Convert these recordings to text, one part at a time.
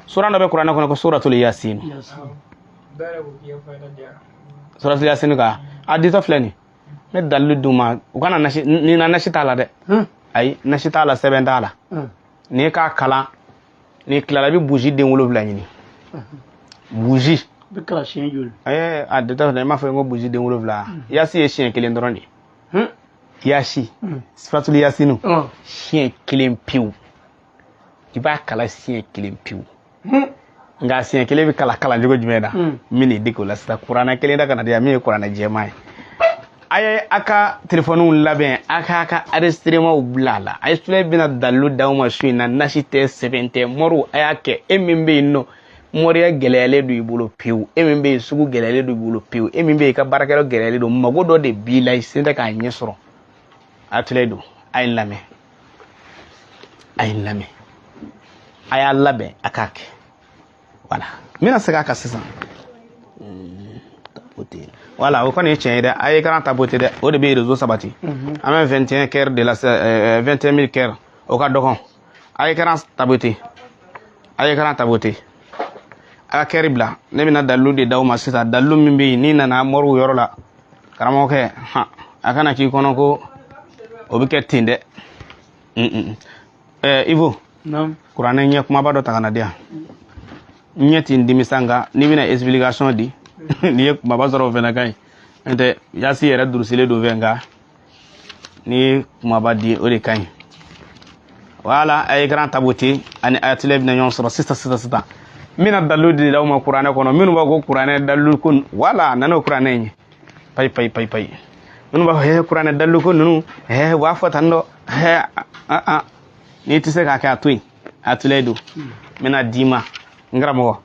Sura dɔ bɛ kuranɛ kɔnɔ ko suratul yasin. Suratul yasin ka a ditɔ filɛ nin n bɛ dalilu d'u ma u kana nasi nin na nasi t'a la dɛ. Ayi, nasi t'a la, sɛbɛn t'a la. N'i k'a kalan, n'i tilala, i bɛ buji den 7 ɲini, buji. Bɛ kalan siɲɛ joli? Ɛɛ, a ditɔ filɛ, i m'a fɔ ko buji den 7. Yasi ye siɲɛ kelen dɔrɔn de ye. Yasi, suratul yasinu, siɲɛ kelen pewu. I b'a kalan siɲɛ kelen pewu, nka siɲɛ kelen bɛ kalan kalan cogo jumɛn na? N bɛn'i dege o la sisan. Kuranɛ kelen da ka na di yan min ye kuranɛ jɛman ye. A ye a ka telefɔniw labɛn, a k'a ka enregistrement bila a la. A ye sula bɛna dalilu d'aw ma su in na. Nasi tɛ, sɛbɛn tɛ. Moriw, a y'a kɛ. E min bɛ yen nɔ, moriya gɛlɛyalen don i bolo pewu, e min bɛ yen, sugu gɛlɛyalen don i bolo pewu, e min bɛ yen, i ka baarakɛyɔrɔ gɛlɛyalen don, mago dɔ de b'i la, i sen tɛ k'a ɲɛ sɔrɔ, a tile don. A ye n lamɛn, a ye n lamɛn, a y'a labɛn, a k'a kɛ. Voilà, n bɛna segin a kan sisan. Voilà, o kɔni ye tiɲɛ ye dɛ. A ye écran tapoter dɛ, o de bɛ réseau sabati. An bɛ 21 cœur de la, 21 000 cœur, o ka dɔgɔn. A ye écran tapoter, a ye écran tapoter, a ka cœur bila. Ne bɛna dalilu de d'aw ma sisan, dalilu min bɛ yen n'i nana moriw yɔrɔ la, karamɔgɔkɛ, han, a kana k'i kɔnɔ ko o bɛ kɛ ten dɛ. Ivo, kuranɛ ɲɛ kumaba dɔ ta ka na di yan. N ɲɛ ti n dimi sa, nka n'i bɛna explication di, n'i ye kumaba sɔrɔ, o fana ka ɲi. N'o tɛ, yasi yɛrɛ durusilen don fɛ, nka n'i ye kumaba di, o de ka ɲi. Voilà, a ye écran tapoter, ani ayatollah bɛna ɲɔgɔn sɔrɔ sisan sisan sisan. N bɛna dalilu di aw ma kuranɛ kɔnɔ. Minnu b'a ko kuranɛ dalilu ko, voilà, a nana o kuranɛ in ye. Payi payi payi payi. Minnu b'a fɔ hɛ kuranɛ dalilu ko ninnu, hɛ, u b'a fɔ tan dɔ, hɛ, a a n'i tɛ se k'a kɛ, a to yen. Ayatollah don, n bɛna d'i ma, n karamɔgɔ.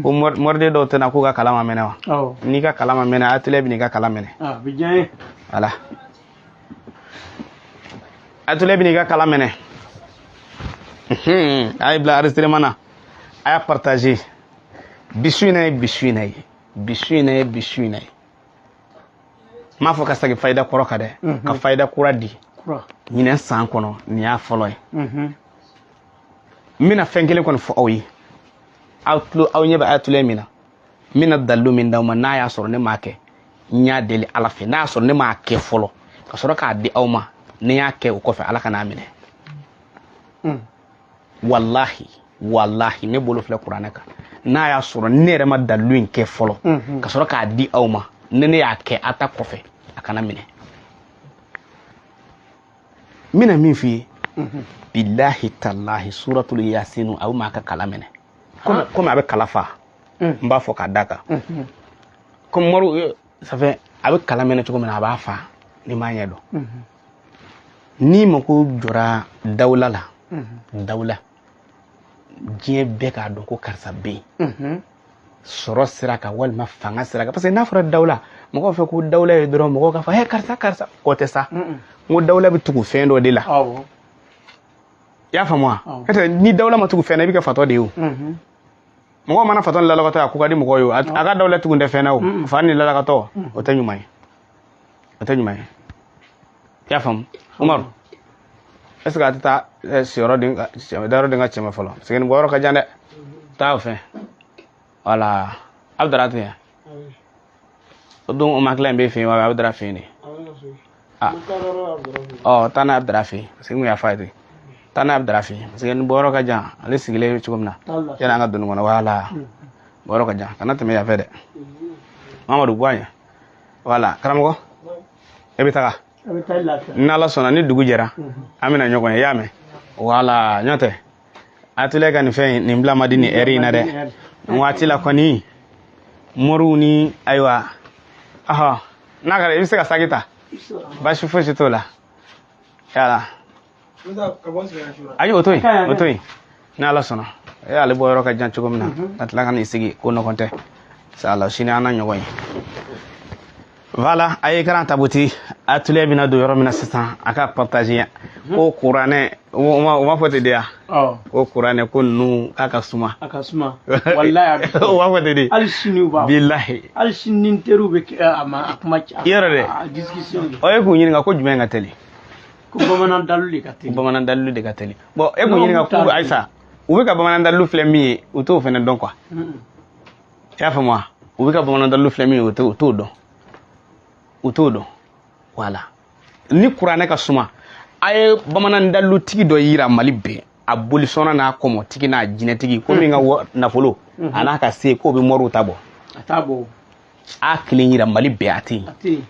Ko mɔriden dɔw tɛna k'u ka kalan ma mɛnɛ wa? N'i ka kalan ma mɛnɛ, ayatollah bɛ n'i ka kalan mɛnɛ. A bɛ diya n ye. Voilà, ayatollah bɛ n'i ka kalan mɛnɛ. A ye bila enregistrement na, a y'a partager. Bi su in na ye, bi su in na ye, bi su in na ye, bi su in na ye. N m'a fɔ ka segin fayida kɔrɔ kan dɛ, ka fayida kura di. Ɲinɛ san kɔnɔ, nin y'a fɔlɔ ye. N bɛna fɛn kelen kɔni fɔ aw ye. Aw tulo, aw ɲɛ bɛ ayatollah min na, n bɛna dalilu min d'aw ma, n'a y'a sɔrɔ ne m'a kɛ, n y'a deli Ala fɛ, n'a y'a sɔrɔ ne m'a kɛ fɔlɔ ka sɔrɔ k'a di aw ma, ni n y'a kɛ o kɔfɛ, Ala ka n'a minɛ. Walahi, walahi, ne bolo filɛ kuranɛ kan, n'a y'a sɔrɔ ne yɛrɛ ma dalilu in kɛ fɔlɔ ka sɔrɔ k'a di aw ma, ni ne y'a kɛ a ta kɔfɛ, a kana minɛ. N bɛna min f'i ye, bilahi talahi, suratul yasinu, a bɛ maa ka kala minɛ komi a bɛ kala fa. N b'a fɔ k'a da kan komi moriw, ça fait a bɛ kala minɛ cogo min na, a b'a fa. N'i m'a ɲɛ dɔn, n'i mako jɔra dawula la, dawula, diɲɛ bɛɛ k'a dɔn ko karisa bɛ yen, sɔrɔ sira kan walima fanga sira kan, parce que n'a fɔra dawula, mɔgɔw fɛ ko dawula ye dɔrɔn mɔgɔw k'a fɔ he karisa karisa, k'o tɛ sa. N ko dawula bɛ tugu fɛn dɔ de la. I y'a faamu wa? Ni dawula ma tugu fɛn na, i bɛ kɛ fatɔ de ye. O mɔgɔw mana fatɔ ni lalakatɔ, a ko ka di mɔgɔw ye. A ka dawula tugun tɛ fɛn na. O fa ni lalakatɔ, o tɛ ɲuman ye, o tɛ ɲuman ye. I y'a faamu? Umaru, est ce que a tɛ taa siyɔrɔ den ka dayɔrɔ den ka cɛ ma fɔlɔ? Parce que nin bɔyɔrɔ ka jan dɛ. Taa o fɛn. Voilà, Abudara tɛ yan o don, o ma tila in bɛ fɛ yen wa? Abudara fɛ yen de. Ɔ, taa n'a ye Abudara fɛ yen, parce que n kun y'a fɔ a ye ten, taa n'a ye Abudara fɛ yen, parce que nin bɔyɔrɔ ka jan. Ale sigilen cogo min na, yanni an ka don nin kɔnɔ. Voilà, bɔyɔrɔ ka jan, kana tɛmɛ yan fɛ dɛ. Mamadu, bɔ a ɲɛ. Voilà, karamɔgɔ, e bɛ taga. N'Ala sɔnna, ni dugu jɛra, an bɛna ɲɔgɔn ye. I y'a mɛn? Voilà, ɲɔ tɛ Atelier ka nin fɛn in, nin bila man di nin ɛri in na dɛ. Nin waati la kɔni, moriw ni ayiwa, ahɔ, n'a kɛra i bɛ se ka saki ta, baasi fosi t'o la. Yala, ayi, o to yen, o to yen. Ni Ala sɔnna, e ale bɔ yɔrɔ ka jan cogo min na, ka tila ka n'i sigi ko nɔgɔn tɛ. Sala sini an na ɲɔgɔn ye. Voilà, a ye écran tapoter. Atelier bɛna don yɔrɔ min na sisan, a ka partager. Ko kuranɛ, o ma fɔ ten de ya? Ko kuranɛ ko ninnu k'a ka suma. A ka suma walayi. O b'a fɔ ten de. Hali sini u b'a fɔ. Bilahi. Hali sini ni n teriw bɛ kɛ a ma, a kuma ca. Yɔrɔ dɛ. A discussion kɛ. Ɔ, e k'u ɲininka ko jumɛn ka teli? Ko bamanan dalilu de ka teli. Ko bamanan dalilu de ka teli. Bon, e k'u ɲininka ko ayisa. U bɛ ka bamanan dalilu filɛ min ye, u t'o fana dɔn quoi. I y'a faamu wa? U bɛ ka bamanan dalilu filɛ min ye, u t'o dɔn, u t'o dɔn. Voilà, ni kuranɛ ka suma, a ye bamanan dalilutigi dɔ yira Mali bɛɛ, a bolisɔnna n'a kɔmɔtigi n'a jinɛtigi, ko min ka nafolo a n'a ka se k'o bɛ moriw ta bɔ. A t'a bɔ. A kelen yira Mali bɛɛ, a tɛ yen. A tɛ yen.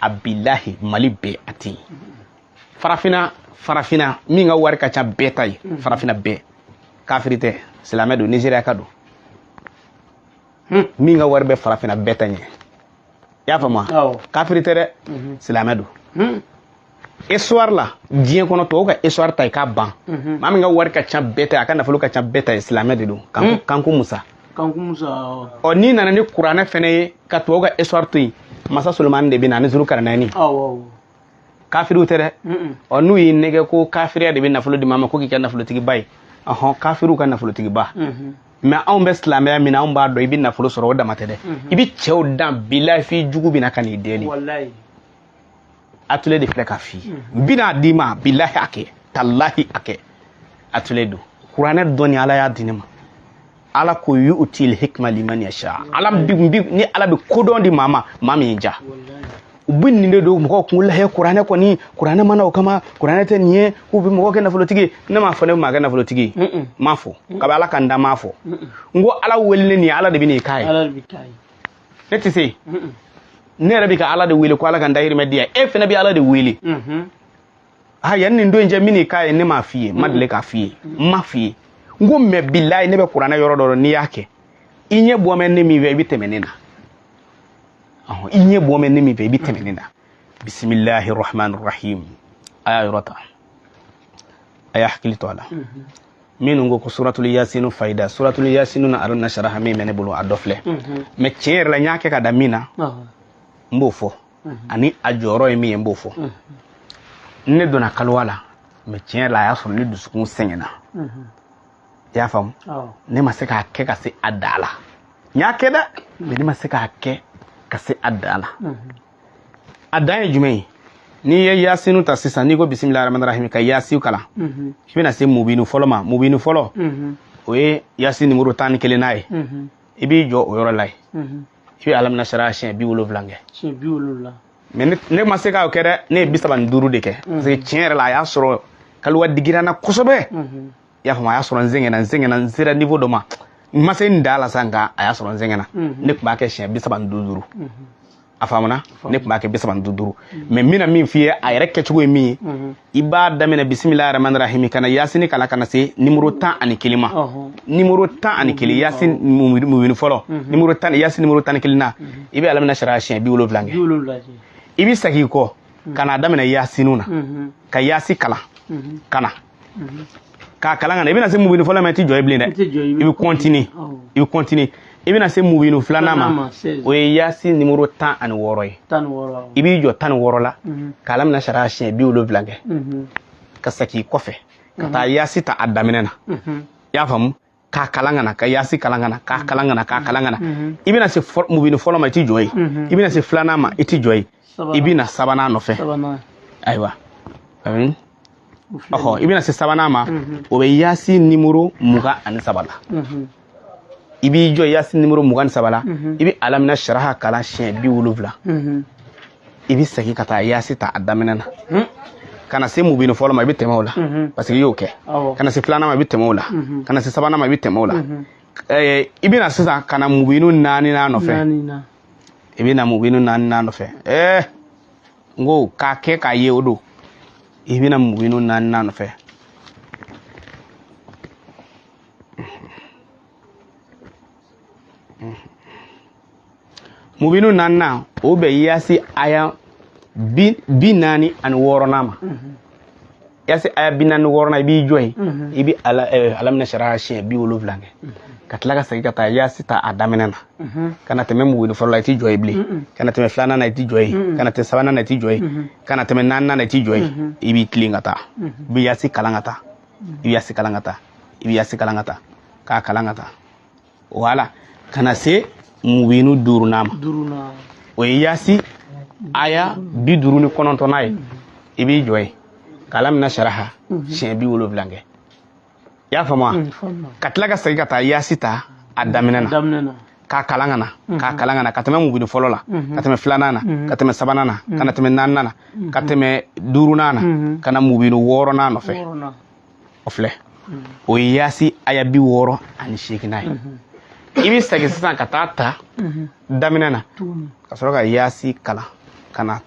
A bilahi, Mali bɛɛ, a tɛ yen. Farafinna, farafinna min ka wari ka ca bɛɛ ta ye, farafinna bɛɛ, kafiri tɛ, silamɛ don, Nizeriya ka don, min ka wari bɛ farafinna bɛɛ ta ɲɛ, i y'a faamu wa? Kafiri tɛ dɛ, silamɛ don. Histoire la, diɲɛ kɔnɔ, tubabu ka histoire ta i k'a ban, maa min ka wari ka ca bɛɛ ta ye, a ka nafolo ka ca bɛɛ ta ye, silamɛ de don. Kanku Musa. Kanku Musa, awɔ. Ɔ, n'i nana ni kuranɛ fɛnɛ ye ka tubabu ka histoire to yen, masa Solomani de bɛ na ani Zulukaranayini. Awɔ awɔ. Kafiriw tɛ dɛ. Ɔ, n'u y'i nɛgɛ ko kafiriya de bɛ nafolo di maa ma, ko k'i kɛ nafolotigiba ye, ɔhɔn, kafiriw ka nafolotigiba. Mais anw bɛ silamɛya min na, anw b'a dɔn i bɛ nafolo sɔrɔ, o dama tɛ dɛ, i bɛ cɛw dan bilahi f'i jugu bɛ na ka n'i deli. Walayi. Atule de filɛ ka f'i ye, n bɛna d'i ma, bilahi a kɛ, talahi a kɛ. Atule don, kuranɛ dɔnni Ala y'a di ne ma. Ala ko yu'til hikma liman yasha. Ala bi, ni Ala bɛ kodɔn di maa ma, maa min y'i ja. U bɛ nin de don mɔgɔw kunkolo la, he, kuranɛ kɔni, kuranɛ mana o kama, kuranɛ tɛ nin ye k'u bɛ mɔgɔ kɛ nafolotigi ye. Ne m'a fɔ ne bɛ maa kɛ nafolotigi ye, n m'a fɔ kabi Ala ka n da, n m'a fɔ. N ko Ala welelen nin ye, Ala de bɛ n'i k'a ye. Ala de bɛ k'a ye. Ne tɛ se, ne yɛrɛ bɛ ka Ala de wele ko Ala ka n dahirimɛ di yan, e fana bɛ Ala de wele. Ha, yanni nin don in cɛ, min n'i k'a ye, ne m'a f'i ye, n ma deli k'a f'i ye, n m'a f'i ye. N ko mais bilayi, ne bɛ kuranɛ yɔrɔ dɔ dɔn, n'i y'a kɛ, i ɲɛ bɔ mɛ ne min fɛ, i bɛ tɛmɛ ne na. Ɔhɔn, i ɲɛ bɔ mɛ ne min fɛ, i bɛ tɛmɛ ne na. Bisimilahi rahman rahim. A y'a yɔrɔ ta, a y'a hakili to a la. Minnu ko ko suratul yasinu fayida, suratul yasinu na alam nasaraha min bɛ ne bolo, a dɔ filɛ. Mais tiɲɛ yɛrɛ la, n y'a kɛ ka da min na, n b'o fɔ, ani a jɔyɔrɔ ye min ye, n b'o fɔ. Ne donna kaliwa la, mais tiɲɛ yɛrɛ la, a y'a sɔrɔ ne dusukun sɛgɛnna. I y'a faamu? Ne ma se k'a kɛ ka se a da la. N y'a kɛ dɛ, mais ne ma se k'a kɛ ka se a da la. A dan ye jumɛn ye? N'i ye yasinu ta sisan, n'i ko bisimilahi rahmani rahim ka yasiw kalan, i bɛna se mubinu fɔlɔ ma. Mubinu fɔlɔ, o ye yasi nimoro 11 n'a ye. I b'i jɔ o yɔrɔ la yen, i bɛ alamina sara siɲɛ 70 kɛ. Siɲɛ 70. Mais ne ma se k'o kɛ dɛ, ne ye 35 de kɛ, parce que tiɲɛ yɛrɛ la, a y'a sɔrɔ kaliwa digira n na kosɛbɛ. I y'a faamu? A y'a sɔrɔ n sɛgɛnna, n sɛgɛnna, n sera niveau dɔ ma, n ma se n da la sa, nka a y'a sɔrɔ n sɛgɛnna. Ne tun b'a kɛ siɲɛ 35. A faamuna? Ne tun b'a kɛ 35. Mais n bɛna min f'i ye, a yɛrɛ kɛcogo ye min ye, i b'a daminɛ bisimilahi rahmani rahimi ka na yasini kalan ka na se nimoro 11 ma. Nimoro 11, yasin mubini fɔlɔ, nimoro tan, yasin nimoro 11 na, i bɛ alamina sariya siɲɛ 70 kɛ. 70. I bɛ segin i kɔ ka n'a daminɛ yasinu na, ka yasi kalan ka na, k'a kalan ka na, i bɛna se mubini fɔlɔ ma, i tɛ jɔ yen bilen dɛ, i bɛ continuer, i bɛ continuer, i bɛna se mubinu filanan ma, o ye yasi nimoro 16 ye. I b'i jɔ 16 la k'a alamina sariya siɲɛ 70 kɛ, ka segin i kɔfɛ ka taa yasi ta a daminɛ na. I y'a faamu? K'a kalan ka na, ka yasi kalan ka na, k'a kalan ka na, k'a kalan ka na, i bɛna se mubinu fɔlɔ ma, i tɛ jɔ yen. I bɛna se filanan ma, i tɛ jɔ yen. I bɛna sabanan nɔfɛ. Ayiwa, ɔhɔ, i bɛna se sabanan ma, o bɛ yasi nimoro 23 la. I b'i jɔ yasi nimoro 23 la, i bɛ alamina saraha kalan siɲɛ 70. I bɛ segin ka taa yasi ta a daminɛ na ka na se mubinu fɔlɔ ma, i bɛ tɛmɛ o la parce que i y'o kɛ. Ka na se filanan ma, i bɛ tɛmɛ o la. Ka na se sabanan ma, i bɛ tɛmɛ o la. I bɛna sisan ka na mubinu naaninan nɔfɛ. I bɛ na mubinu naaninan nɔfɛ. N ko k'a kɛ k'a ye, o don i bɛna mubinu naaninan nɔfɛ. Mubinu naaninan, o bɛ yasi aya 46nan ma. Yasi aya 46nan, i b'i jɔ yen, i bɛ alamina sariya siɲɛ 70 kɛ, ka tila ka segin ka taa yasi ta a daminɛ na, ka na tɛmɛ mubinu fɔlɔ la, i t'i jɔ yen bilen. Ka na tɛmɛ filanan na, i t'i jɔ yen. Ka na tɛmɛ sabanan na, i t'i jɔ yen. Ka na tɛmɛ naaninan na, i t'i jɔ yen. I b'i tilen ka taa, i bɛ yasi kalan ka taa, i bɛ yasi kalan ka taa, i bɛ yasi kalan ka taa, k'a kalan ka taa, wala ka na se mubinu duurunan ma, o ye yasi aya 59nan ye. I b'i jɔ yen ka alamina saraha siɲɛ 70 kɛ. I y'a faamu wa? Ka tila ka segin ka taa yasi ta a daminɛ na, k'a kalan ka na, k'a kalan ka na, ka tɛmɛ mubini fɔlɔ la, ka tɛmɛ filanan na, ka tɛmɛ sabanan na, ka na tɛmɛ naaninan na, ka tɛmɛ duurunan na, ka na mubini wɔɔrɔnan nɔfɛ. O filɛ, o ye yasi aya 68nan ye. I bɛ segin sisan ka taa ta daminɛ na, ka sɔrɔ ka yasi kalan ka na,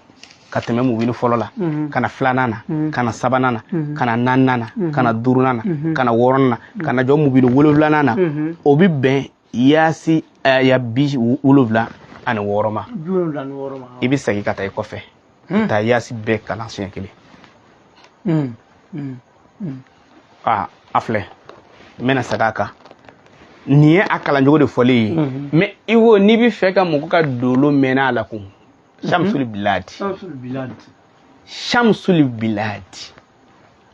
ka tɛmɛ mubini fɔlɔ la, ka na filanan na, ka na sabanan na, ka na naaninan na, ka na duurunan na, ka na wɔɔrɔnan na, ka na jɔ mubini wolonwulanan na. O bɛ bɛn yasi aya 76 ma. I bɛ segin ka taa i kɔfɛ ka taa yasi bɛɛ kalan siɲɛ kelen. Aa, a filɛ, n bɛna segin a kan. Nin ye a kalancogo de fɔlen ye. Mais i ko n'i bɛ fɛ ka mɔgɔ ka dolo mɛnɛ a la kun, Shamsul Biladi, Shamsul Biladi,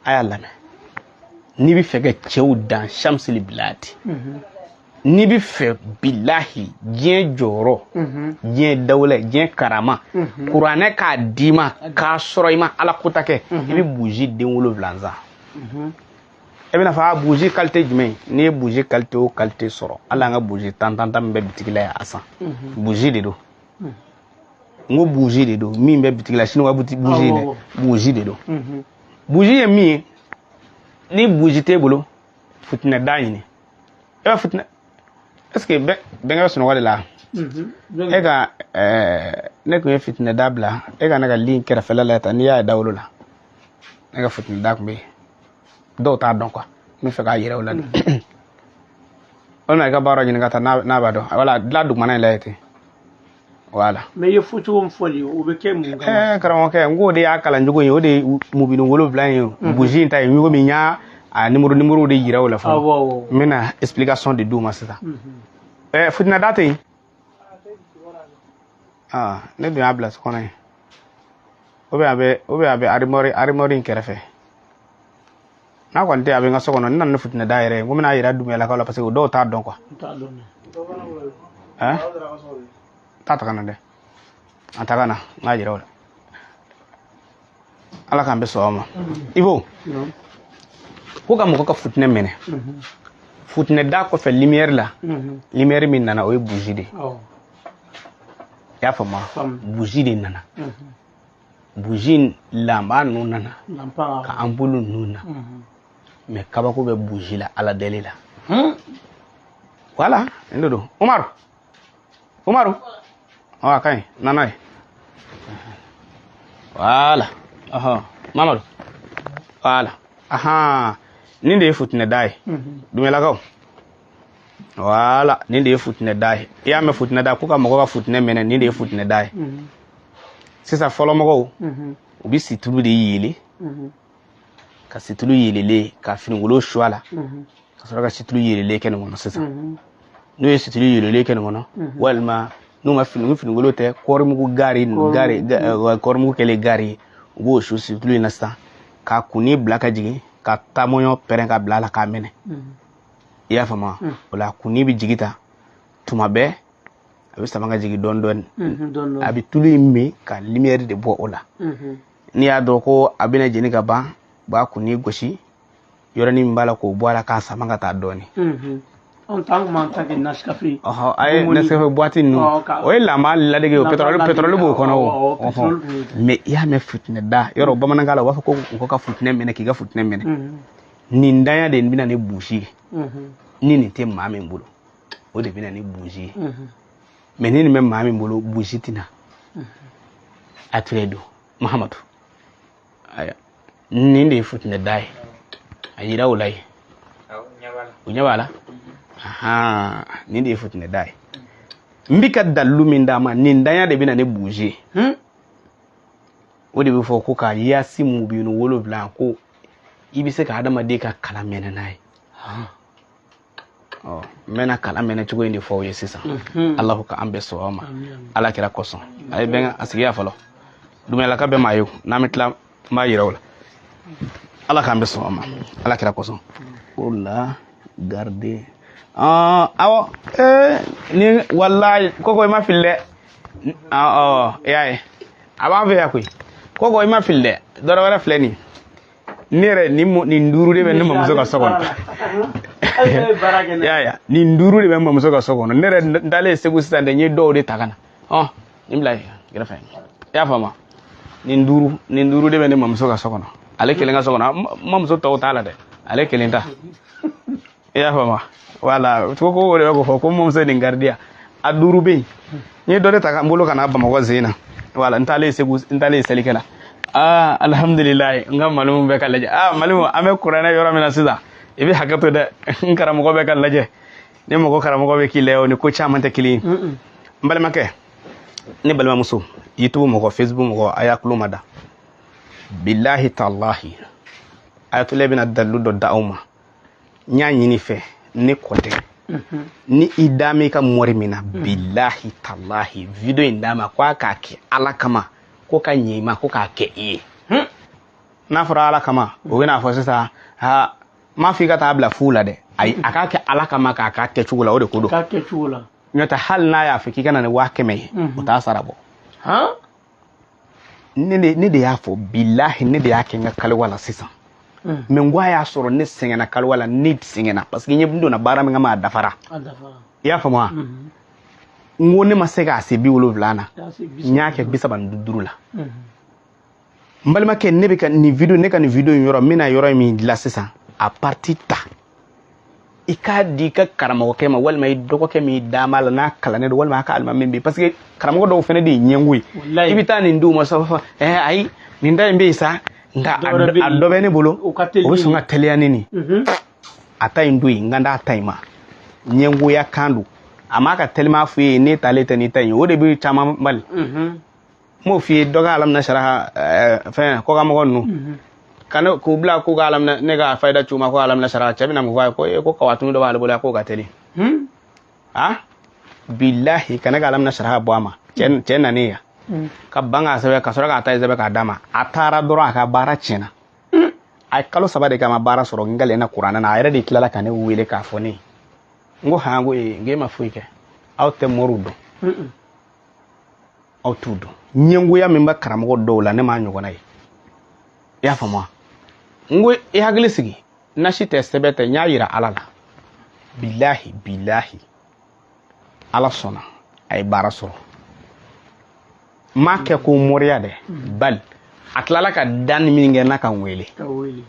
a y'a lamɛn. N'i bɛ fɛ ka cɛw dan, Shamsul Biladi. N'i bɛ fɛ, bilahi, diɲɛ jɔyɔrɔ, diɲɛ dawula, diɲɛ karama, kuranɛ k'a d'i ma k'a sɔrɔ i ma ala kota kɛ, i bɛ buji den wolonwula san. E bɛna fɔ a buji qualité jumɛn? N'i ye buji qualité o qualité sɔrɔ, hali an ka buji tan tan tan min bɛ bitigi la yan, a san. Buji de don. N ko buji de don min bɛ bitigi la sini, wa buji dɛ, buji de don. Buji ye min ye, ni buji t'e bolo, futinɛ da ɲini. E bɛ futinɛ, est ce que bɛnkɛ bɛ sunɔgɔ de la? E ka ne tun ye fitinɛ da bila e ka ne ka lit kɛrɛfɛla la tan. N'i y'a ye dawolo la, ne ka fitinɛ da tun bɛ yen. Dɔw t'a dɔn quoi, n bɛ fɛ k'a yira u la de. Walima i ka baara ɲini ka taa n'a b'a dɔn. Wala dilan dugumana in lajɛ ten, voilà. Mais i ye fɔcogo min fɔ nin ye, o bɛ kɛ mun kama? Ɛɛ karamɔgɔkɛ, n k'o de y'a kalancogo ye, o de ye mubini wolonwula ye, buji in ta ye. Komi n y'a a numéro numéro de yira o la fɔlɔ, n bɛna explication de d'u ma sisan. Ɛɛ, fitinɛ da tɛ yen? Aa, ne dun y'a bila so kɔnɔ yen. Ou bien a bɛ armoire in kɛrɛfɛ. N'a kɔni tɛ, a bɛ n ka so kɔnɔ. N nana ni fitinɛ da yɛrɛ ye, n ko n bɛna yira Dunbiyalakaw la, parce que o dɔw t'a dɔn quoi. Ɛn, t'a ta ka na dɛ, a ta ka na, n k'a yira o la. Ala k'an bɛ sɔn ma. Ibo ko ka mɔgɔ ka futinɛ minɛ, futinɛ da kɔfɛ lumière la, lumière min nana, o ye bougie de ye. I y'a faamu? Bougie de nana, bougie lanba ninnu nana ka ampoule ninnu na. Mais kabako bɛ bougie la, ala deli la. Voilà, nin de don. Umaru, Umaru, ɔ a ka ɲi, na n'a ye. Voilà, ɔhɔn, Mamadu, voilà, ahan, nin de ye futinɛ da ye, Dunbiyalakaw. Voilà, nin de ye futinɛ da ye. I y'a mɛn futinɛ da, ko ka mɔgɔ ka futinɛ minɛ, nin de ye futinɛ da ye. Sisan fɔlɔmɔgɔw, u bɛ situlu de yeele, ka situlu yeelelen ka finikolon su a la, ka sɔrɔ ka situlu yeelelen kɛ nin kɔnɔ. Sisan n'u ye situlu yeelelen kɛ nin kɔnɔ, walima n'u ma fini finikolon tɛ, kɔɔrimugu gari gari, kɔɔrimugu kɛlen gari ye, u b'o su situlu in na sisan, ka kunni bila ka jigin, ka taamɔɲɔ pɛrɛn ka bila a la k'a minɛ. I y'a faamu? O la kunni bɛ jigin ta tuma bɛɛ, a bɛ sama ka jigin dɔɔni dɔɔni, a bɛ tulu in min ka lumière de bɔ o la. N'i y'a dɔn ko a bɛna jeni ka ban, u b'a kunni gosi, yɔrɔnin min b'a la k'o bɔ a la, k'a sama ka taa dɔɔni. Anw ta, an tun b'an ta kɛ Nescafé. Ɔhɔ, a ye Nescafé boîte ninnu, o ye lama ladege o, pétrole b'o kɔnɔ o. Mais i y'a mɛn futinɛ da yɔrɔ, bamanankan la u b'a fɔ ko mɔgɔ ka futinɛ minɛ, k'i ka futinɛ minɛ. Nin danya de bɛna ni busi ye. Ni nin tɛ maa min bolo, o de bɛna ni busi ye. Mais ni nin bɛ maa min bolo, busi tɛna a ture don. Mahamadu, aya, nin de ye futinɛ da ye, a yira o la ye, o ɲɛ b'a la. Ahan, nin de ye futinɛ da ye. N bɛ ka dalilu min d'a ma, nin danya de bɛ na ni busi ye. O de bɛ fɔ ko ka yaasi mubinu wolonwula, ko i bɛ se ka adamaden ka kala mɛnɛ n'a ye. Ɔ, n bɛna kala mɛnɛ cogo in de fɔ aw ye sisan. Alahu ka an bɛɛ sɔn ma, ala kira kosɔn. A ye bɛn a sigi yan fɔlɔ, Dunbiyalaka bɛɛ maa ye. N'an bɛ tila, n b'a yira o la. Ala k'an bɛɛ sɔn ma, ala kira kosɔn. O la garde, awɔ, ni walayi koko i ma fili dɛ. Ɔ, i y'a ye, a b'an fɛ yan koyi. Koko i ma fili dɛ, dɔrɔ wɛrɛ filɛ nin ye. Ne yɛrɛ nin duuru de bɛ ne mamuso ka so kɔnɔ. Ya ya, nin duuru de bɛ n mamuso ka so kɔnɔ. Ne yɛrɛ n taalen Segu sisan dɛ, n ye dɔw de ta ka na. Ɔ, nin bila yen kɛrɛfɛ. I y'a faamu? Nin duuru de bɛ ne mamuso ka so kɔnɔ, ale kelen ka so kɔnɔ. N mamuso tɔw t'a la dɛ, ale kelen ta. I y'a faamu? Wala ko o de bɛ k'o fɔ ko n mamuso ye nin garidiya. A duuru bɛ yen. N ye dɔ de ta ka n bolo ka na Bamakɔ sen na. Wala n taalen Segu, n taalen selikɛ la. Aa, alhamdulilayi, n ka malimu bɛ ka lajɛ. Aa, malimu, an bɛ kuranɛ yɔrɔ min na sisan, i bɛ hakɛ to dɛ, n karamɔgɔ bɛ ka lajɛ. Ni mɔgɔ karamɔgɔ bɛ k'i lajɛ, o ni ko caman tɛ kelen ye. N balimakɛ, ne balimamuso, YouTube mɔgɔ, Facebook mɔgɔ, a y'a tulo ma da. Bilahi talahi, Ayatollah bɛna dalilu dɔ da aw ma. N y'a ɲini fɛ, ne kɔ tɛ. Ni i da m'i ka mɔri min na, bilahi talahi, video in d'a ma ko a k'a kɛ Ala kama, ko ka ɲɛ i ma, ko k'a kɛ i ye. N'a fɔra Ala kama, o bɛna fɔ sisan ha, n m'a fɔ i ka taa bila fu la dɛ. Ayi, a k'a kɛ Ala kama, k'a k'a kɛcogo la, o de ko don. K'a kɛcogo la. N'o tɛ, hali n'a y'a fɔ k'i ka na ni 100 000 ye, o t'a sara bɔ. Ne de y'a fɔ, bilahi, ne de y'a kɛ n ka kaliwa la sisan. Mɛ n ko a y'a sɔrɔ ne sɛgɛnna kaliwa la, ne sɛgɛnna parce que n ye n donna baara min kama, a dafara. A dafara. I y'a faamu wa? N ko ne ma se k'a se 70 na. Y'a se N y'a kɛ 35 la. N balimakɛ, ne bɛ ka nin video, ne ka nin video in yɔrɔ n bɛna yɔrɔ min dilan sisan, a partie ta, i k'a di i ka karamɔgɔkɛ ma, walima i dɔgɔkɛ min d'a ma la n'a kalannen don, walima a ka alimami bɛ yen, parce que karamɔgɔ dɔw fana de ye ɲɛngo ye. Wallahi. I bɛ taa nin d'u ma sa, fɔ ayi, nin ta in bɛ yen sa, nka Dɔ wɛrɛ bɛ a yen. dɔ bɛ ne bolo. O ka teli. O bɛ sɔn ka teliya ni nin. A ta in to yen, n ka d'a ta in ma. Ɲɛngoya kan don, a m'a ka telima f'u ye, ne t'ale tɛ nin ta in ye, o de bɛ caman bali. N m'o f'i ye, dɔ ka alamina saraha fɛn kɔkanmɔgɔ ninnu ka ne k'u bila k'u ka alamina, ne ka fayida c'u ma ko alamina saraha. Cɛ bɛna mun fɔ a ye? Ko ee, ko kawatunu dɔ b'ale bolo yan, k'o ka teli. Ah, bilahi, ka ne ka alamina saraha bɔ a ma. Cɛ nanen yan ka ban k'a sɛbɛn, ka sɔrɔ k'a ta sɛbɛn k'a d'a ma. A taara dɔrɔn, a ka baara tiɲɛna. A ye kalo 3 de kɛ, a ma baara sɔrɔ. N galen na kuranɛ na, a yɛrɛ de tilala ka ne wele k'a fɔ ne ye. N ko han, ko ee, n k'e ma foyi kɛ, aw tɛ moriw dɔn. Aw t'u dɔn. Ɲɛngoya min bɛ karamɔgɔ dɔw la, ne m'a ɲɔgɔnna ye. I y'a faamu wa? N ko i hakili sigi, nasi tɛ, sɛbɛ tɛ, n y'a yira Ala la. Bilahi, bilahi, Ala sɔnna, a ye baara sɔrɔ. N m'a kɛ ko moriya dɛ, bali a tilala ka danni min kɛ n'a ka n wele. Ka wele.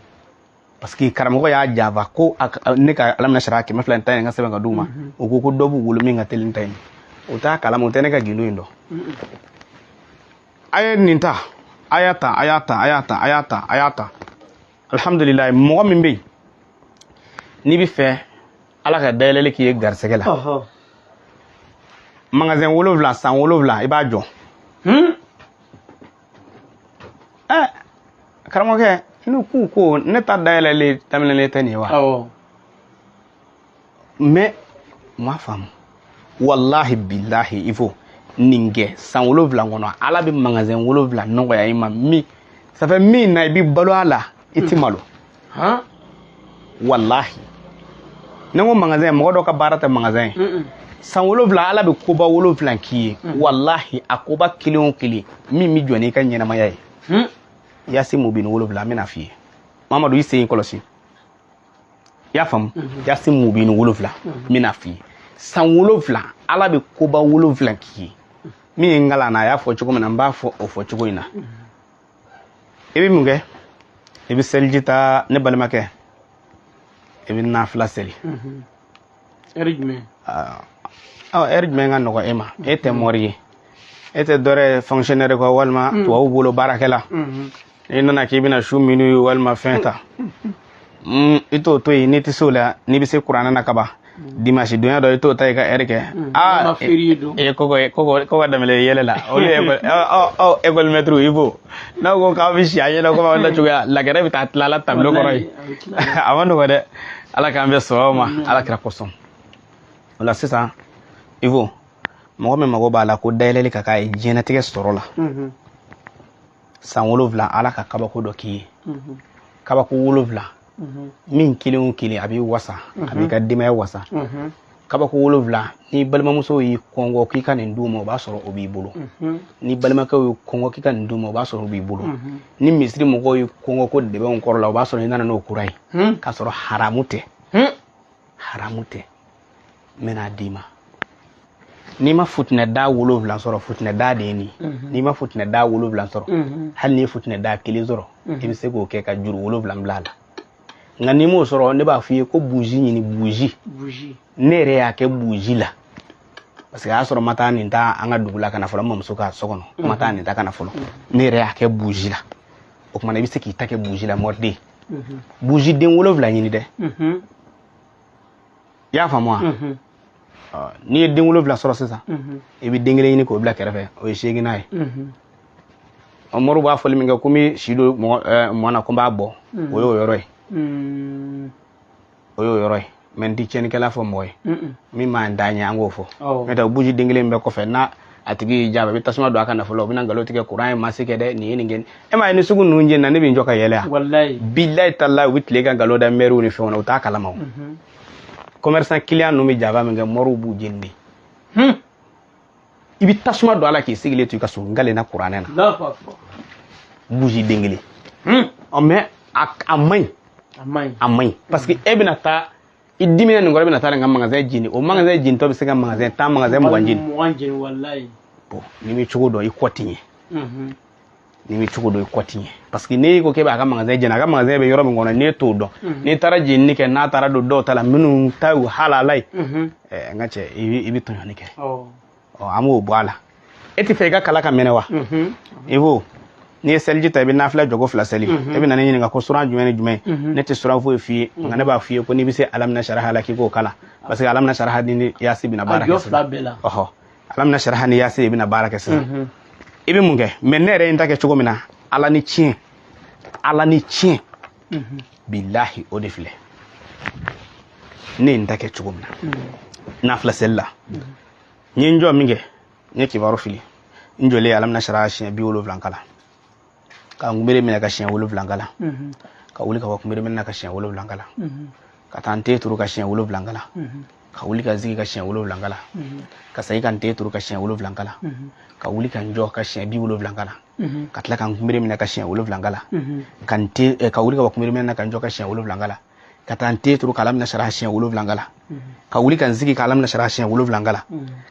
Parce que karamɔgɔ y'a janfa ko ne ka alamina sara 210 in ka sɛbɛn ka d'u ma. O ko ko dɔ b'u bolo min ka teli ni ta in ye. O t'a kalama, o tɛ ne ka gindo in dɔn. A ye nin ta, a y'a ta, a y'a ta, a y'a ta, a y'a ta, a y'a ta. Alhamdulilayi, mɔgɔ min bɛ yen n'i bɛ fɛ Ala ka dayɛlɛli k'i ye garisɛgɛ la, magasin 7, san 7, i b'a jɔ. Ɛ, karamɔgɔkɛ, n'u k'u ko ne ta dayɛlɛli daminɛlen tɛ nin ye wa? Awɔ. Mais u m'a faamu. Wallahi, bilahi, il faut nin kɛ san 7 kɔnɔ, Ala bɛ magasin 7 nɔgɔya i ma. Min ça fait min na i bɛ balo a la, i ti malo. Wallahi, ne ko magasin, mɔgɔ dɔ ka baara tɛ magasin ye. San 7, Ala bɛ koba 7 k'i ye. Wallahi, a koba kelen o kelen min bɛ jɔ n'i ka ɲɛnamaya ye. Yasi mubin 7, n bɛna f'i ye. Mamadu, i sen kɔlɔsi, i y'a faamu? Yasi mubin 7, n bɛna f'i ye. San 7, Ala bɛ koba 7 k'i ye. Min ye n kalan na, a y'a fɔ cogo min na, n b'a fɔ o fɔ cogo in na. I bɛ mun kɛ? I bɛ seliji ta, ne balimakɛ, i bɛ nafila seli. Ɛri jumɛn? Ɔ, ɛri jumɛn ka nɔgɔ e ma? E tɛ mɔri ye, e tɛ dɔwɛrɛ ye, fonctionnaire kɔ, walima tubabu bolo baarakɛla. N'i nana k'i bɛna su minuit walima fɛn ta, i t'o to yen. N'i tɛ se o la, n'i bɛ se kuranɛ na kaban, dimanche donya dɔ, i t'o ta i ka ɛri kɛ. Walima férié don. E koko koko koko daminɛ yɛlɛ la, olu ye école ɔ ɔ école maître, i b'o n'aw ko k'aw bɛ si a ɲɛna komi aw la cogoya lagɛrɛ bɛ taa tila la tableau kɔrɔ yen. Wallahi, a bɛ tila. A ma nɔgɔ dɛ. Ala k'an bɛn sɔrɔ ma, Ala kira kosɔn. O la sisan, Ivo, mɔgɔ min mago b'a la ko dayɛlɛli ka k'a ye diɲɛlatigɛ sɔrɔ la, san 7, Ala ka kabako dɔ k'i ye, kabako 7, min kelen o kelen a b'i wasa, a b'i ka denbaya wasa. Kabako 7, ni balimamuso y'i kɔngɔ k'i ka nin d'u ma, o b'a sɔrɔ o b'i bolo. Ni balimakɛw y'i kɔngɔ k'i ka nin d'u ma, o b'a sɔrɔ o b'i bolo. Ni misiri mɔgɔw y'i kɔngɔ ko dɛbɛnw kɔrɔ la, o b'a sɔrɔ i nana n'o kura ye. K'a sɔrɔ haramu tɛ. Haramu tɛ. N bɛna d'i ma. N'i ma futinɛ da 7 sɔrɔ, futinɛ da de ye nin. N'i ma futinɛ da 7 sɔrɔ, hali n'i ye futinɛ da 1 sɔrɔ, i bɛ se k'o kɛ ka juru 7 bila a la. Nka n'i m'o sɔrɔ, ne b'a f'i ye ko buji ɲini, buji. Ne yɛrɛ y'a kɛ buji la parce que a y'a sɔrɔ n ma taa nin ta an ka dugu la ka na fɔlɔ, n mamuso ka so kɔnɔ, n ma taa nin ta ka na fɔlɔ. Ne yɛrɛ y'a kɛ buji la. O tuma na i bɛ se k'i ta kɛ buji la, mɔriden. Buji den 7 ɲini dɛ. I y'a faamu wa? N'i ye den 7 sɔrɔ sisan, i bɛ den kelen ɲini k'o bila kɛrɛfɛ, o ye 8nan ye. Moriw b'a fɔli min kɛ ko n bɛ si don mɔgɔ mɔn na ko n b'a bɔ, o y'o yɔrɔ ye. O y'o yɔrɔ ye. Mais n tɛ tiɲɛnikɛla fɔ mɔgɔ ye. Min m'an da ɲɛ, an k'o fɔ. N'o tɛ buji den kelen bɛɛ kɔfɛ, n'a a tigi y'i jaabi, a bɛ tasuma don a ka nafolo la, u bɛna nkalon tigɛ, kuran ye masi kɛ dɛ, nin ye nin kɛ. E m'a ye ni sugu ninnu jenina, ne bɛ n jɔ ka yɛlɛ yan. Bilayi talayi, u bɛ tile ka nkalon da mɛriw ni fɛnw na, u t'a kalama o. Commerçant client ninnu bɛ janfa min kɛ, moriw b'u jeni de. I bɛ tasuma don a la k'i sigilen to i ka so, n kalenna kuranɛ na. Buji den kelen. Ɔ mais a man ɲi. A man ɲi parce que e bɛna taa i dimina nin kɔrɔ, i bɛna taa nin ka magasin jeni, o magasin jenitɔ bɛ se ka magasin 10, magasin 20 jeni. Bon, n'i bɛ cogo dɔn, i kɔ ti ɲɛ. N'i bɛ cogo dɔn, i kɔ ti ɲɛ. Parce que n'e ko k'e b'a ka magasin jeni, a ka magasin bɛ yɔrɔ min kɔnɔ, n'e t'o dɔn, n'i taara jenini kɛ, n'a taara don dɔw ta la minnu ta y'u halala ye, n ka cɛ, i bɛ tɔɲɔni kɛ. Ɔ, an b'o bɔ a la. E tɛ fɛ i ka kala ka mɛnɛ wa? I ko n'i ye seliji ta, i bɛ nafila jɔko 2 seli. E bɛ na ne ɲininka ko suran jumɛn ni jumɛn. Ne tɛ suran foyi f'i ye, nka ne b'a f'i ye ko n'i bɛ se alamina saraha la, k'i k'o kalan, parce que alamina saraha ni yasi bɛna baara kɛ sisan. Ɔhɔ, alamina saraha ni yasi de bɛna baara kɛ sisan. I bɛ mun kɛ? Mais ne yɛrɛ ye n ta kɛ cogo min na, Ala ni tiɲɛ, Ala ni tiɲɛ, bilahi, o de filɛ. Ne ye n ta kɛ cogo min na, nafila seli la, n ye n jɔ min kɛ, n ye kibaru fili, n jɔlen alamina saraha siɲɛ 70 kalan, ka n kunbere minɛ ka siɲɛ 7 kalan, ka wuli ka bɔ kunbere minɛ ka siɲɛ 7 kalan, ka taa n ten turu ka siɲɛ 7 kalan, ka wuli ka sigi ka siɲɛ 7 kalan, ka segin ka n ten turu ka siɲɛ 7 kalan, ka wuli ka n jɔ ka siɲɛ 70 kalan, ka tila ka n kunbere minɛ ka siɲɛ 7 kalan, ka n ten, ka wuli ka bɔ kunbere minɛ na ka n jɔ ka siɲɛ 7 kalan, ka taa n ten turu ka alamina saraha siɲɛ 7 kalan, ka wuli ka n sigi ka alamina saraha siɲɛ 7 kalan,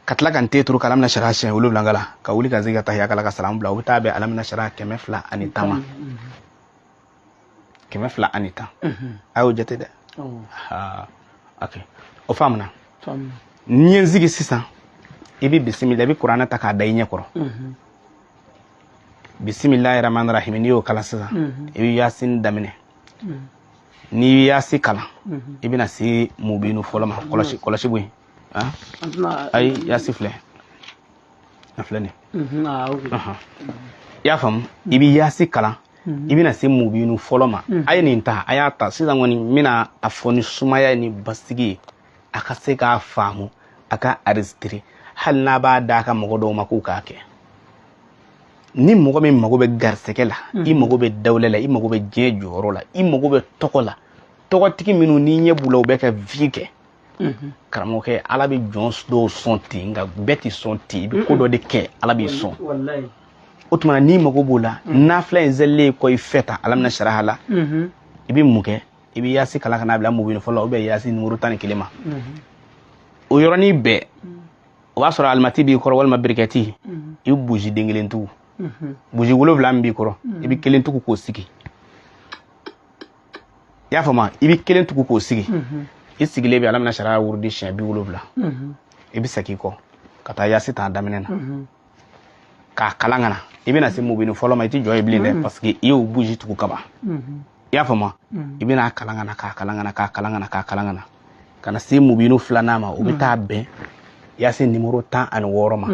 ka tila ka n ten turu ka alamina saraha siɲɛ 7 kalan, ka wuli ka n sigi ka tahiya kalan ka salamu bila. O bɛ taa bɛn alamina saraha 210 ma. 210. A y'o jate dɛ. Ok, o faamuna. N'i ye n sigi sisan, i bɛ bisimila, i bɛ kuranɛ ta k'a da i ɲɛ kɔrɔ. Bisimilahi rahmani rahim, n'i y'o kalan sisan, i bɛ yasin daminɛ. N'i ye yasi kalan, i bɛna se mubinu fɔlɔ ma. Kɔlɔsi, kɔlɔsi bɔ yen. Ayi, yasi filɛ, a filɛ nin. I y'a faamu? I bɛ yasi kalan, i bɛna se mubinu fɔlɔ ma. A ye nin ta, a y'a ta sisan kɔni, n bɛna a fɔ ni sumaya ni basigi ye, a ka se k'a faamu, a ka enregistrer, hali n'a b'a d'a ka mɔgɔ dɔw ma k'u k'a kɛ. Ni mɔgɔ min mago bɛ garisɛgɛ la, i mago bɛ dawula la, i mago bɛ diɲɛ jɔyɔrɔ la, i mago bɛ tɔgɔ la, tɔgɔtigi minnu n'i ɲɛ b'u la, u bɛ ka vie kɛ, karamɔgɔkɛ, Ala bɛ jɔn dɔw sɔn ten, nka bɛɛ tɛ sɔn ten. I bɛ ko dɔ de kɛ, Ala b'i sɔn. O tuma na, n'i mago b'o la, nafila in selilen kɔ, i fɛ ta alamina saraha la, i bɛ mun kɛ? I bɛ yasi kalan ka n'a bila mubinu fɔlɔ, ou bien yasi numéro 11 ma. O yɔrɔnin bɛɛ, o b'a sɔrɔ alimɛti b'i kɔrɔ walima birikɛti, i bɛ buji den kelen tugu. Buji 7 min b'i kɔrɔ, i bɛ kelen tugu k'o sigi. I y'a faamu? I bɛ kelen tugu k'o sigi. I sigilen bɛ alamina saraha wurudi siɲɛ 70. I bɛ segin i kɔ ka taa yasi ta a daminɛ na k'a kalan ka na. I bɛna se mubinu fɔlɔ ma, i tɛ jɔ yen bilen dɛ, parce que i y'o buji tugu kaban. I y'a faamu? I bɛna a kalan ka na, k'a kalan ka na, k'a kalan ka na, k'a kalan ka na, ka na se mubinu filanan ma. O bɛ taa bɛn yasi nimoro 16 ma.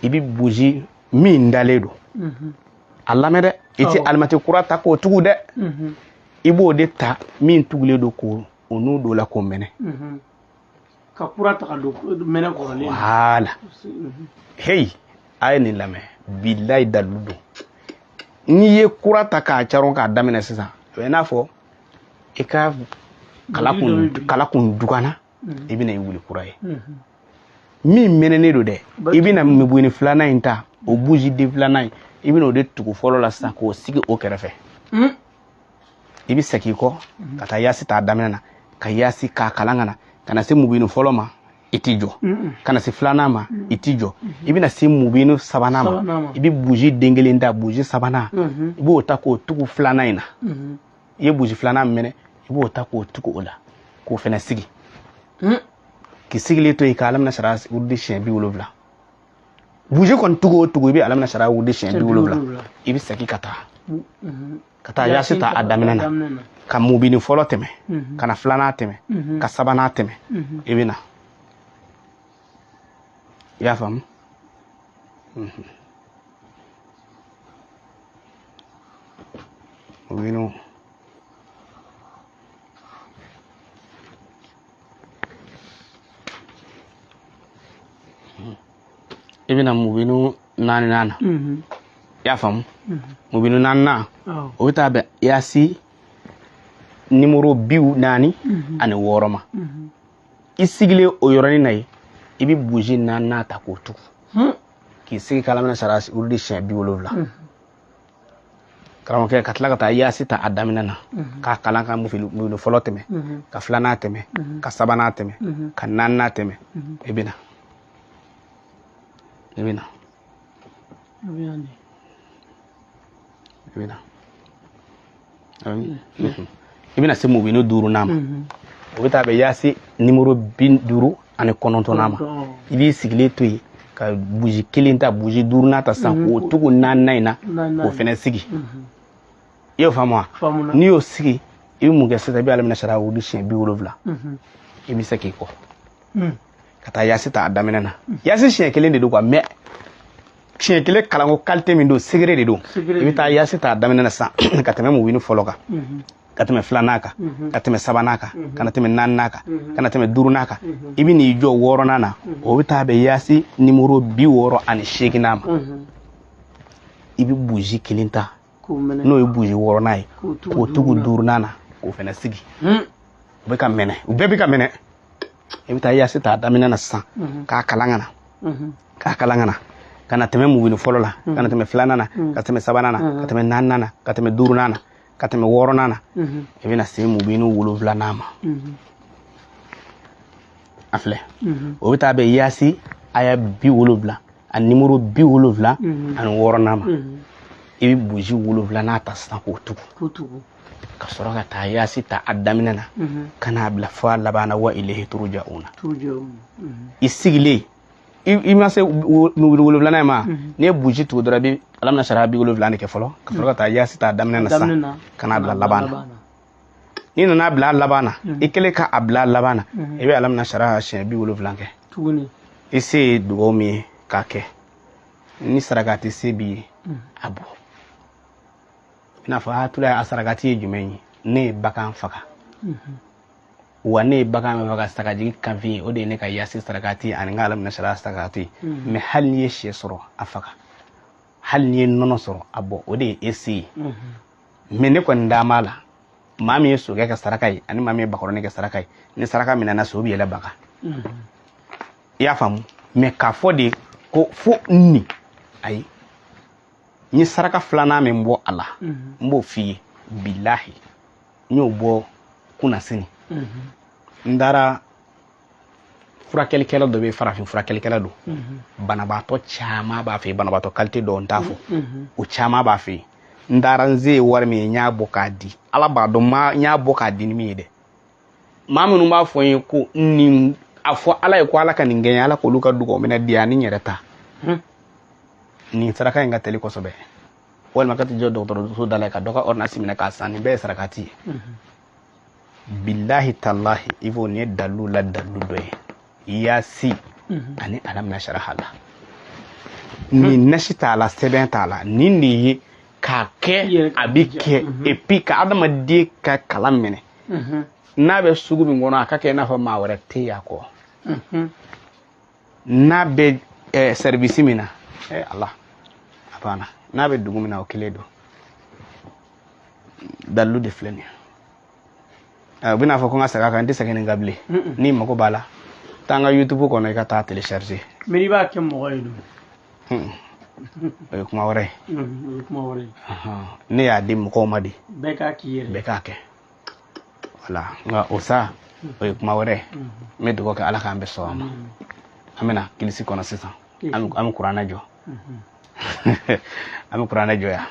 I bɛ buji min dalen don, a lamɛn dɛ, i tɛ alimɛti kura ta k'o tugu dɛ, i b'o de ta min tugulen don k'o o n'u don la k'o mɛnɛ. Ka kura ta ka don mɛnɛ kɔrɔlen. Voilà. Hey, a ye nin lamɛn, bilayi dalilu don. N'i ye kura ta k'a caron k'a daminɛ sisan, a bɛ i n'a fɔ i ka kala kun dugana. I bɛna i wuli kura ye min mɛnɛnen don dɛ, i bɛna mubini filanan in ta, o buji den filanan in, i bɛna o de tugu fɔlɔ la sisan k'o sigi o kɛrɛfɛ. I bɛ segin i kɔ ka taa yasi ta a daminɛ na, ka yasi k'a kalan ka na, ka na se mubini fɔlɔ ma, i t'i jɔ, ka na se filanan ma, i t'i jɔ, i bɛna se mubini sabanan ma, i bɛ buji den kelen ta, buji sabanan, i b'o ta k'o tugu filanan in na. I ye buji filanan mɛnɛ, i b'o ta k'o tugu o la k'o fɛnɛ sigi, k'i sigilen to yen ka alamina sara wurudi siɲɛ 70. Buji kɔni tugu o tugu, i bɛ alamina sara wurudi siɲɛ 70. I bɛ segin ka taa ka taa yasi ta a daminɛ na, ka mubini fɔlɔ tɛmɛ, ka na filanan tɛmɛ, ka sabanan tɛmɛ, i bɛ na. I y'a faamu? Mubinu i bɛna mubinu naaninan na. I y'a faamu? Mubinu naaninan, o bɛ taa bɛn yasi nimoro 46 ma. I sigilen o yɔrɔnin na yen, i bɛ buji naaninan ta k'o tugu, k'i sigi k'alamina sara wurudi siɲɛ 70. Karamɔgɔkɛ, ka tila ka taa yasi ta a daminɛ na k'a kalan, ka mubinu fɔlɔ tɛmɛ, ka filanan tɛmɛ, ka sabanan tɛmɛ, ka naaninan tɛmɛ. I bɛ na, i bɛ na, i bɛ na, i bɛna se mubinu duurunan ma, o bɛ taa bɛn yasi nimoro 59nan ma. I b'i sigilen to yen ka buji kelen ta, buji duurunan ta sisan, k'o tugu naaninan in na, k'o fɛnɛ sigi. I y'o faamu wa? N'i y'o sigi, i bɛ mun kɛ sisan? I bɛ alamina sara wuli siɲɛ 70. I bɛ se k'i kɔ ka taa yasi ta a daminɛ na. Yasi siɲɛ kelen de don quoi, mais siɲɛ kelen kalanko qualité min don, secret de don. I bɛ taa yasi ta a daminɛ na sisan, ka tɛmɛ mubini fɔlɔ kan, ka tɛmɛ filanan kan, ka tɛmɛ sabanan kan, ka na tɛmɛ naaninan kan, ka na tɛmɛ duurunan kan. I bɛ n'i jɔ wɔɔrɔnan na, o bɛ taa bɛn yasi nimoro 68nan ma. I bɛ buji kelen ta, n'o ye buji wɔɔrɔnan ye, k'o tugu duurunan na, k'o fɛnɛ sigi. U bɛ ka mɛnɛ, u bɛɛ bɛ ka mɛnɛ. I bɛ taa yasi ta a daminɛ na sisan, k'a kalan ka na, k'a kalan ka na, ka na tɛmɛ mubini fɔlɔ la, ka na tɛmɛ filanan na, ka tɛmɛ sabanan na, ka tɛmɛ naaninan na, ka tɛmɛ duurunan na, ka tɛmɛ wɔɔrɔnan na. I bɛna se mubini wolonfilanan ma. A filɛ, o bɛ taa bɛn yasi aya 70, a nimoro 76nan ma. I bɛ buji wolonfilanan ta sisan k'o tugu, ka sɔrɔ ka taa yasi ta a daminɛ na, ka n'a bila fo a laban na, wa ilayhi turja'una. I sigilen, i ma se mubini wolonfilanan in ma, n'i ye buji tugu dɔrɔn, i bɛ alamina sara 70 de kɛ fɔlɔ, ka sɔrɔ ka taa yasi ta a daminɛ na sisan, ka n'a bila laban na. N'i nana bila a laban na, i kɛlen ka a bila a laban na, i bɛ alamina sara siɲɛ 70 kɛ. I se ye dugawu min ye k'a kɛ, ni sarakati se b'i ye, a bɔ. I n'a fɔ a tula, a sarakati ye jumɛn ye? Ne ye bagan faga wa, ne ye bagan min faga, sagajigi kanfin ye, o de ye ne ka yasi sarakati ani n ka alamina sara sarakati. Mais hali n'i ye sɛ sɔrɔ, a faga. Hali n'i ye nɔnɔ sɔrɔ, a bɔ, o de ye e se ye. Mais ne kɔni da b'a la, maa min ye sokɛ kɛ saraka ye ani maa min ye bakɔrɔni kɛ saraka ye, ni saraka minɛna, so bɛ yɛlɛ baga. I y'a faamu? Mais k'a fɔ de ko fo nin, ayi. N ye saraka filanan min bɔ a la, n b'o f'i ye, bilahi, n y'o bɔ kunasini. N taara furakɛlikɛla dɔ bɛ, farafin furakɛlikɛla don, banabaatɔ caman b'a fɛ yen, banabaatɔ qualité dɔw n t'a fɔ, o caman b'a fɛ yen. N taara, n se ye wari min ye, n y'a bɔ k'a di. Ala b'a dɔn, n y'a bɔ k'a di ni min ye dɛ. Maa minnu b'a fɔ n ye ko nin, a fɔ Ala ye ko Ala ka nin kɛ n ye, Ala k'olu ka dugawu minɛ di yan ni n yɛrɛ ta. Nin saraka in ka teli kosɛbɛ. Walima ka t'i jɔ dɔgɔtɔrɔso da la ka dɔ ka ordonnance minɛ k'a san, nin bɛɛ ye sarakati ye. Bilahi talahi, i b'o, nin ye dalilu la dalilu dɔ ye, yasi ani alamina saraha la. Nin nasi t'a la, sɛbɛn t'a la, nin de ye k'a kɛ, a bi kɛ. Et puis ka adamaden ka kalan minɛ, n'a bɛ sugu min kɔnɔ, a ka kɛ i n'a fɔ maa wɛrɛ tɛ yen a kɔ. N'a bɛ service min na, Ala, a banna. N'a bɛ dugu min na, o kelen don. Dalilu de filɛ nin ye. U bɛna fɔ ko n ka segin a kan, n tɛ segin nin kan bilen. N'i mago b'a la, taa n ka YouTube kɔnɔ, i ka taa télécharger. Mais n'i b'a kɛ mɔgɔ ye dun? O ye kuma wɛrɛ ye. O ye kuma wɛrɛ ye. Ne y'a di mɔgɔw ma de. Bɛɛ k'a k'i yɛrɛ. Bɛɛ k'a kɛ. Voilà, nka o sa, o ye kuma wɛrɛ ye. N bɛ dugawu kɛ, Ala k'an bɛɛ sɔn a ma. An bɛna kilisi kɔnɔ sisan. An bɛ kuranɛ jɔ. An bɛ kuranɛ jɔ yan.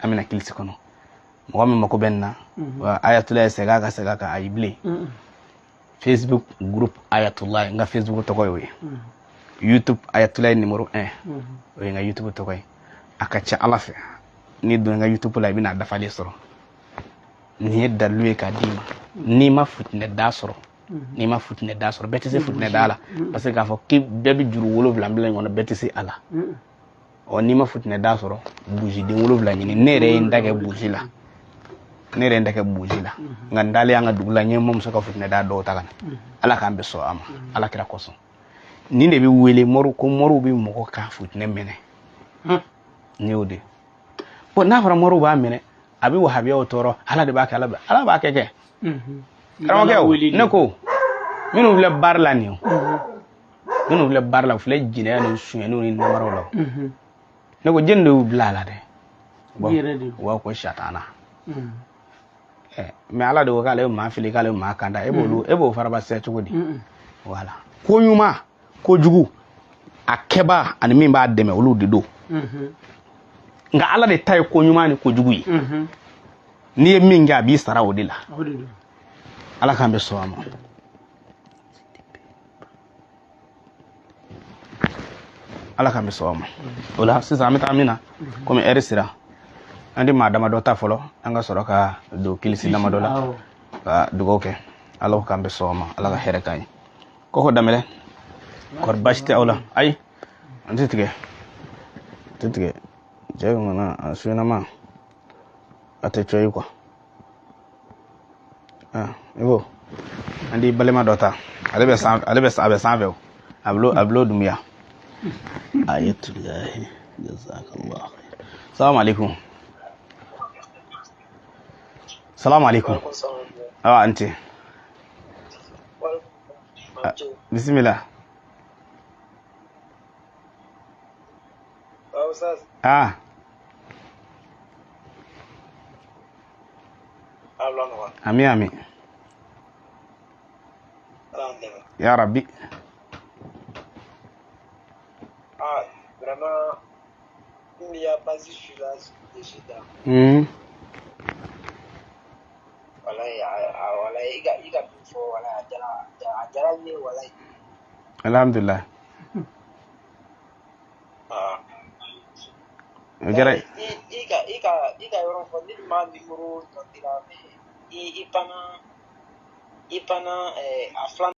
An bɛna kilisi kɔnɔ. Mɔgɔ min mako bɛ nin na, wa Ayatulayi, segin a kan, segin a kan, ayi bilen. Facebook groupe Ayatulayi, n ka Facebook tɔgɔ y'o ye. YouTube Ayatulayi numéro 1, o ye n ka YouTube tɔgɔ ye. A ka ca Ala fɛ, n'i donna n ka YouTube la, i bɛna a dafalen sɔrɔ. Nin ye dalilu ye k'a d'i ma. N'i ma futinɛ da sɔrɔ, n'i ma futinɛ da sɔrɔ, bɛɛ tɛ se futinɛ da la, parce que k'a fɔ k'i bɛɛ bɛ juru 7 bila in kɔnɔ, bɛɛ tɛ se a la. Ɔ, n'i ma futinɛ da sɔrɔ, buziden 7 ɲini. Ne yɛrɛ ye n da kɛ buzi la, ne yɛrɛ ye n da kɛ buzi la, nka n dalen an ka dugu la, n ye n mamuso ka futinɛ da dɔw ta ka na. Ala k'an bɛɛ sɔn a ma, Ala kira kosɔn. Nin de bɛ wele mɔriw, ko mɔriw bɛ mɔgɔ ka futinɛ minɛ. Nin y'o de ye. Bon, n'a fɔra mɔriw b'a minɛ, a bɛ wahabiyaw tɔɔrɔ. Ala de b'a kɛ, Ala b'a kɛ kɛ. Karamɔgɔkɛ, o ne ko minnu filɛ baara la nin ye, minnu filɛ baara la, u filɛ jɛnɛya ni sonyɛniw ni namaraw la. Ne ko jɛni de y'u bila a la dɛ. U yɛrɛ de. U b'a fɔ ko satana. Mais Ala de ko k'ale bɛ maa fili, k'ale bɛ maa kanda. E b'olu, e b'o farabasiya cogo di? Voilà, ko ɲuman, ko jugu, a kɛbaa ani min b'a dɛmɛ, olu de don. Nka Ala de ta ye ko ɲuman ni ko jugu ye. N'i ye min kɛ, a b'i sara o de la. Ala k'an bɛ sɔn a ma. Ala k'an bɛ sɔn a ma. O la sisan, an bɛ taa min na, komi ɛri sera, an tɛ maa damadɔ ta fɔlɔ, an ka sɔrɔ ka don kilisi damadɔ la ka dugawu kɛ. Ala k'an bɛ sɔn a ma, Ala ka hɛrɛ k'an ye. Kɔkɔ Danbɛlɛ, kɔri baasi tɛ aw la? Ayi, an tɛ tigɛ, an tɛ tigɛ. Cɛ mana a suɲɛnama, a tɛ cɔ ye quoi. Ah, i b'o an di balima dɔ ta, ale bɛ san, ale bɛ a bɛ sanfɛ o, a bolo Dunbuya. Ayatulahi, jazakallah khair. Salamu alaikum. Salamu alaikum. Awa, anti. Bismillah. Ah. Ami ami. Ya Rabbi. Ah, vraiment, il y a basé sur la décida. Voilà, voilà, il a tout fait, voilà, a voilà. Alhamdulillah. Ah. Jara. I ka yɔrɔ fɔ ne ma numéro dɔ dira, mais i panna a filanan.